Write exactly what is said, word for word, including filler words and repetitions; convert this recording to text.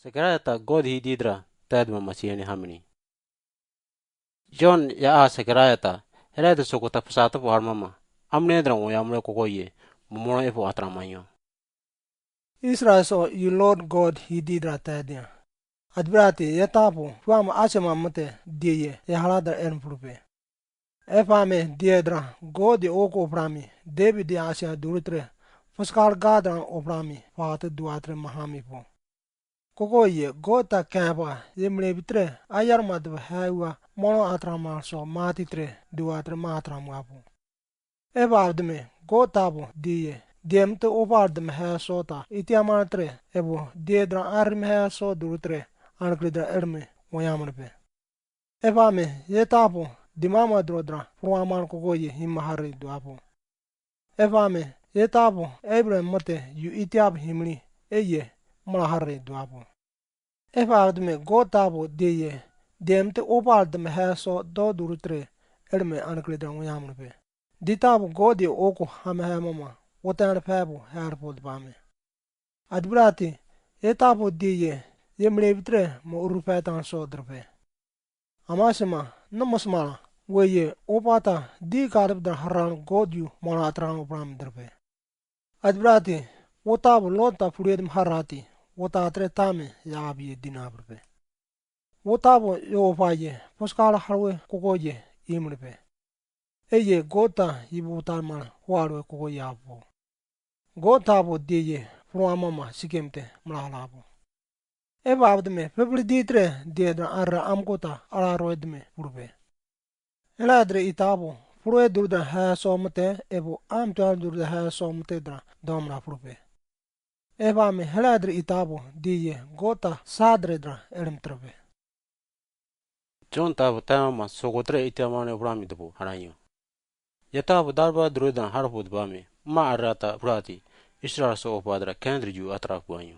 Sekaraia ta God hididra tadma masiene hamini. Jon ya a Sekaraia ta, hera da soko ta pasata po harmama. Amne dra wo yamre kokoye, momoro epo atramanyo. Israel so yu Lord God hididra tadia. Adbrati yetapo, fuama asema mate die ye, ya halada en prupe. Efame die dra, God ye oko oprami, David ye asia duritre, fuskal gadra oprami, fate duatre mahami po. Kokoye, God ta kapa, ye mlebitre, ayar madva hawa, mono atramal so matitre, duatre matram wapo. Eva avdme, God tabo, die, die mte opa avdme ha so ta, iti amal tre, evo, die dra arim ha so duritre, anakri dra erme, woyamre pe. Efame, yetapo, dimama drodra, pruaman kokoye, himahari duapo. Efame, yetapo, Abraham mate, yu itiap himli, eye, malahari duapo. Efame, God tapo, deye, demte opal deme haso, do durutre, elme anakle dra ngoyamre pe. Ditapo, God ye oko hame hamama, wotan papo, harpo dpame. Adbrati, yetapo deye, ye mlebitre, mo urufatan so drpe. Amasema, namasmala, weye, opata, di kadep dra haran God yu, mala atran opram drpe. Adbrati, wotapo lota puried maharati, wota tre tame, ya abie dinabrpe. Wotapo yo opaye, poskala harwe kokoye, imrepe. Eye God ta, ibu talmal, huarwe kokoye apo. God tapo deye, pruamama, sikemte, mala halapo. Eva avdme, pepli ditre, die dra ara amkota, ala roedme, purpe. Heladre itapo, purue durdra ha somte, evo amtual durdra ha somte dra, domra purpe. Efame, heladre itapo, die, gota, sadre dra, elmtrpe. Jon tapo tamama, sokotre itiamane oprami dpo, haranyo. Yetapo darba durdra harpo dpame, ma arata prati, Israel so opadra kendri ju atrapu anyo.